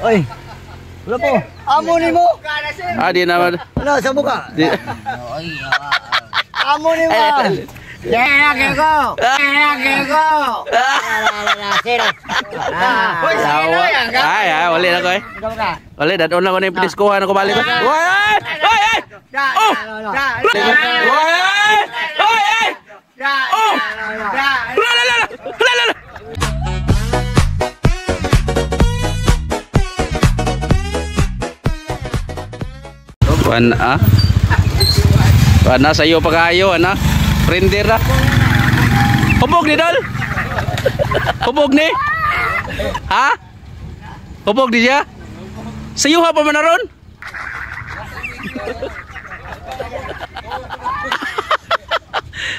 Oy. Wala po. Amo ni mo. Ah, di naman. Wala sa buka. Di. Amo ni mo. Ay, ay, wali na ko eh. Wali, dadon lang ko na yung piniskuhan ako balik ko. Uy, ay! Ay, ay! Oh! Uy, ay! Ay, ay! Oh! La, la, la, la! La, la, la! Kuan ah. Kuan na sa iyo pa kayo ana. Render na. Hubog ni dol. Hubog ni. Ha? Hubog di siya? Sa iyo pa man aron?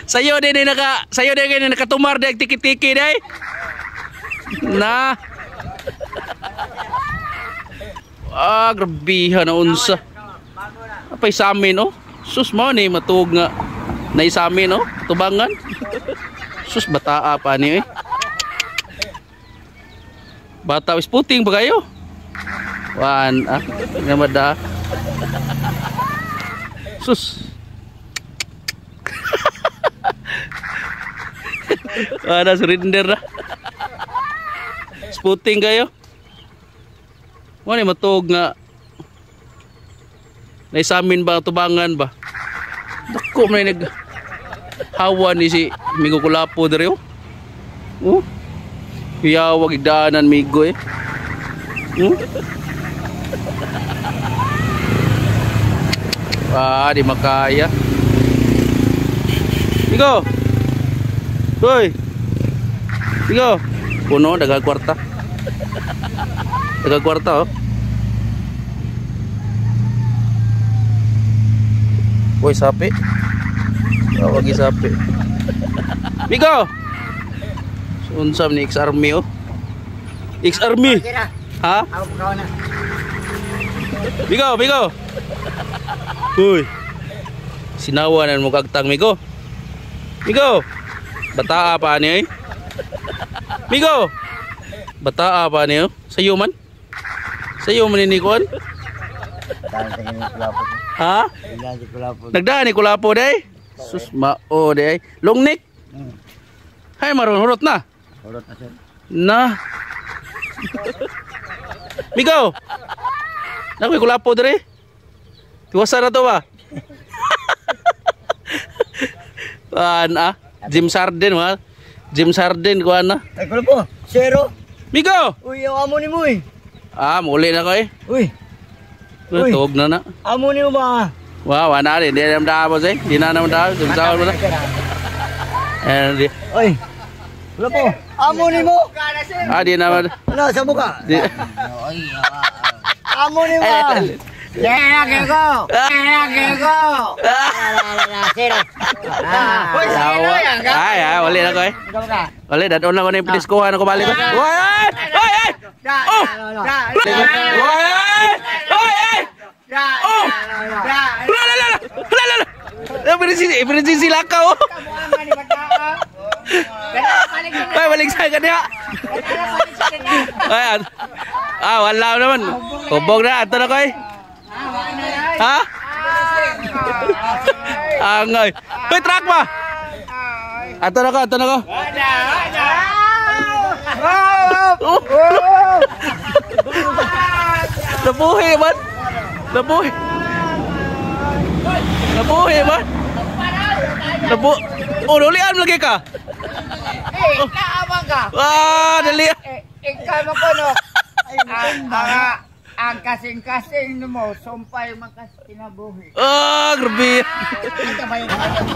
Sayo din naka, sayo din nakatumar di tiki-tiki day. Na. Ah, grabihan na unsa. Apay sa amin, oh. Sus mo ni matuog nga na sa amin, oh. Tubangan. Sus bataa pa ni eh. Bata is puting ba kayo? Wan ah, nga da. Sus. Ada surrender na. Sputing kayo. Mo ni matuog nga naisamin ba tubangan ba? Dako man nag hawa ni si Migo Kulapo diri oh. Oh. Kuyawag igdaanan Migo eh. Oh. Ah, di makaya. Migo. Hoy. Migo. Puno daghang kwarta. Daghang kwarta oh. Uy, sapi. Tawag sapi. Migo. Unsam ni ex-army oh. Ex-army. Ha? Migo, Migo. Uy. Sinawa na mo kagtang Migo. Migo. Bataa pa ni eh. Migo. Bataa pa ni oh. Sayo man. Sayo man ni kuan. Ha? Nagdaan ni Kulapo day. Sus mao day. Long neck. Hay maron hurot na. Hurot na sir. Na. Migo. Nakoy Kulapo dere. Tiwasan na to ba? An ah. Jim Sarden wa. Jim Sarden kuan na. Ay Kulapo. Zero. Migo. Uy, amo ni mo eh. Ah, muli na ko eh. Uy. Uy, tuog na na. Amo ni mo ba? Wow, wala na di na daabot eh. Di na naman daabot. Sumsawon mo na. Eh, di. Oy. Wala po. Amo ni mo. Ah, di naman. Wala sa buka. Di. Amo ni mo. Ay, ay, wali na ko eh. Wali, dadon lang ko na yung piniskuhan ako balik ko. Uy, ay! Ay, ay! Oh! Uy, ay! Ay, ay! Oh! La, la, la, la! La, la, la! Emergency lakaw. Ay, balik sa kanya. Ay, ah, wala naman. Hubog na, ato na ko eh. Ha? Angay. Hoy, truck ba? Ato na ko, ato na ko. Nabuhi man. Nabuhi. Nabuhi man. Nabu. Oh, nulian lagi ka. Eh, naamang ka. Ah, dali. Eh, ikaw mo ko no. Ang kasing-kasing mo, sumpay man kas kinabuhi. Ah, grabe.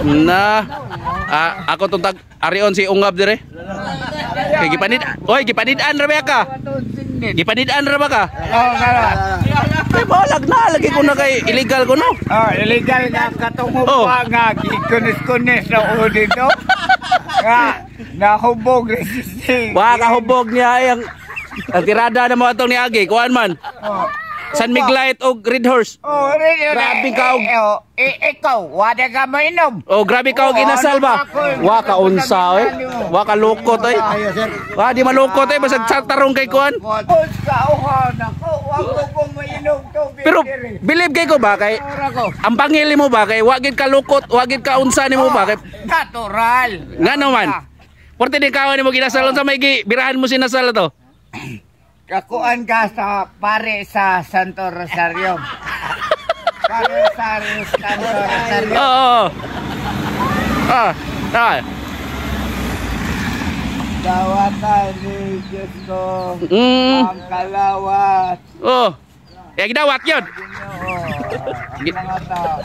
Na. Ah, ako tong tag arion si Ungab dire. Kay gipanid. Oy, gipanid-an ra ba ka? Gipanid-an ra ba ka? Oh, kala. Kay balag na lagi ko na kay illegal ko no. Oh, illegal nga katong upa nga gikunis-kunis na o dito. Nga nahubog resisting. Wa kahubog niya ay ang tirada na mo atong niagi kuan man. Oh. San Miguelite og Red Horse. Oh, rin. Grabe ka og- Ikaw, wala ka mainom. Oh, grabe ka og inasal ba? Wa ka unsa oy. Wa ka lukot oy. Wa di malukot oy basag sa tarong kay kuan. Pus ka uhaw na ko, wa ko ko mainom tubig. Pero diri. believe kay ko ba kay Ora ko. ang pangili mo ba kay wa gid ka lukot, wa gid ka unsa nimo ba kay Natural. ngano man. Porte din kaon nimo ginasal unsa may gi birahan mo sinasal to. Kakuan ka sa pare sa Santo Rosario. Pare sa Santo Rosario. Oo. Oo. Ah, ah. Dawatan ni Diyos ko ang kalawat. Oh. Eh gidawat yun. Ginoo, ang mga tao.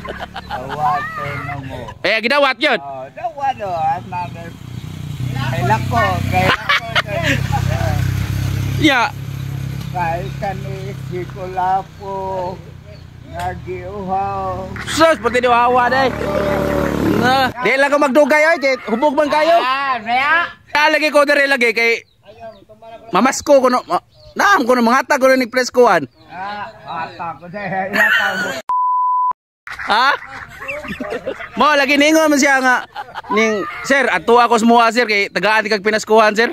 Dawaton na mo. Eh gidawat yun. Oh, dawat o. At mga kay lako, kay lako. Ya. Kay kani si Kulapo. Nagiuhaw. Sus, pati di wawa day. Na, di lang ko magdugay ay kay hubog man kayo. Ah, maya. Lagi ko dere lagi kay mamasko ko no. Naam ko no mangatag ko ni preskoan. Ah, ata ko na. Yata mo. Ha? Mo lagi ningon man siya nga ning sir ato ako sa muha sir kay tagaan kag pinaskuhan sir.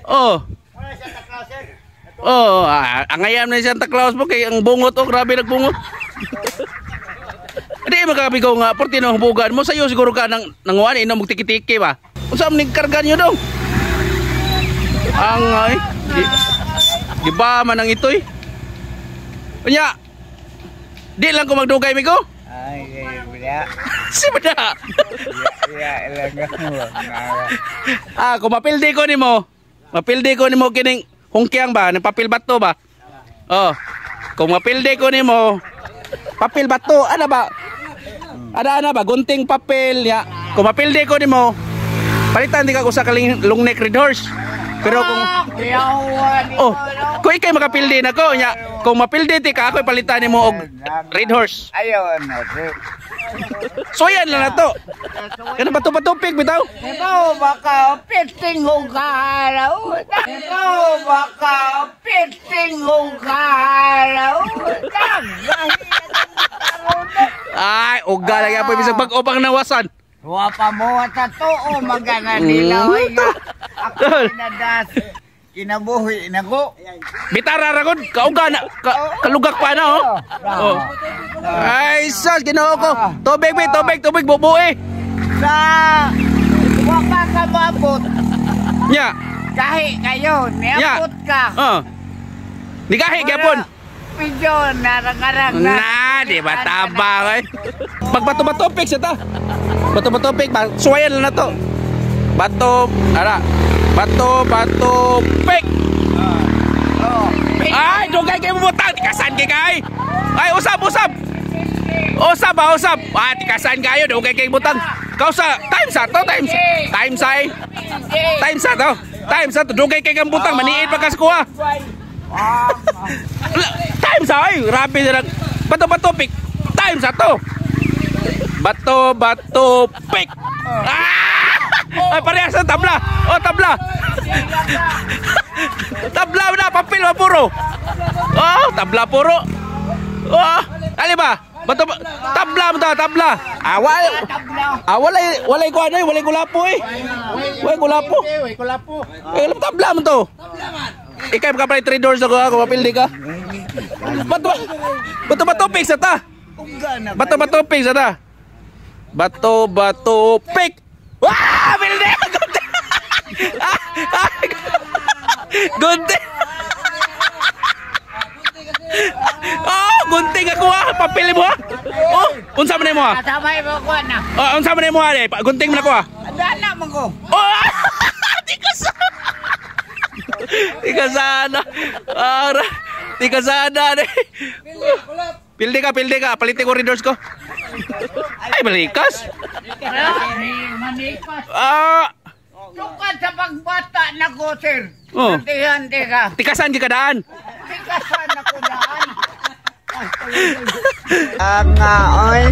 Oh. Oh, ah, angayam na siya Santa Claus mo kay ang bungot oh grabe nagbungot. Di makabigaw nga porti no hubugan mo sayo siguro ka nang nanguan inom og tiki-tiki ba. Unsa man ning karga niyo dong? Ang ay di, di ba man ang itoy? Unya, di lang ko magdugay migo. Ay, wala. Si ba Ya, ilang ako. Ah, kung mapildi ko nimo, mapildi ko nimo kining hungkyang ba, ng papel bato ba? Oh. Kung mapildi ko nimo, papel bato, ana ba? Ana ana ba gunting papel ya. Kung mapildi ko nimo, palitan di ka usa ka long neck red horse. Pero kung oh, kung ikay makapildi nako nya, kung mapildi ti ka ako'y palitan nimo og red horse. Ayaw na. So yan lang na to. Kana bato-batupig bitaw. Ikaw baka piting hugaraw. Ikaw baka piting hugaraw. Ay, uga lagi apoy bisag bag-o pang nawasan. Wa pa mo at totoo magana nila. Oy, nga. Ako kinadas. Kinabuhi na ko. Bitara ra gud, kauga na, kalugak pa na oh. Oh. Ay, sus, Ginoo ko. Tubig bi, tubig, tubig bubuhi. Sa wa ka kamabot. Nya. Kahi kayo, niabot ka. Oh. Nigahi gyapon. Medyo narang-arang na. Na, di ba tabang ay. Pag bato-bato pick sa ta. Bato-bato pick, ba suwayan lang na to. Bato, ara. Bato, bato, pick. Oh. Ay, dugay kay butang, tikasan kay kay. Ay, usab, usab. Usab ba, usab. Ah, tikasan kayo, dugay kay butang. Kausa, time sa to, time. Time sa eh. Time sa to. Time sa to, dugay kay kang butang, maniit pa kas kuha. Time sa ay, grabe na lang. Bato, bato, pick. Time sa to. Bato, bato, pick. Ah! Ay, parehas na tabla. Oh, tabla. Tabla na, papel ba puro? Oh, tabla puro. Oh, ali ba? Bato, tabla mo to, tabla. Ah, wala. Ah, walay, walay ko ano eh, walay kulapo eh. Walay kulapo. Walay kulapo. Eh, alam, tabla mo to. Ikay ka pala 3 doors ako, ako mapildi ka. Bato, bato, bato, pick sa ta. Bato, bato, pick sa ta. Bato, bato, pick. Wah! Pildi! Gunti! Ah, ah, gunti! Oh, gunting ako ah. Papili mo ah. Oh, unsa man mo ah? Kasabay mo ko na. Oh, unsa man mo ah? Gunting man ako ah. Dala mo ko. Oh! Di ka sana. Di ka sana. Ara. Di ka sana. Pildi ka, pildi ka. Palitin ko readers ko. Ay, balikas. Manikas. Ah! Sukad sa pagbata na ko, sir. Oh. Hante-hante ka. Tikasan di ka daan. Tikasan ako daan. Ang nga, oy.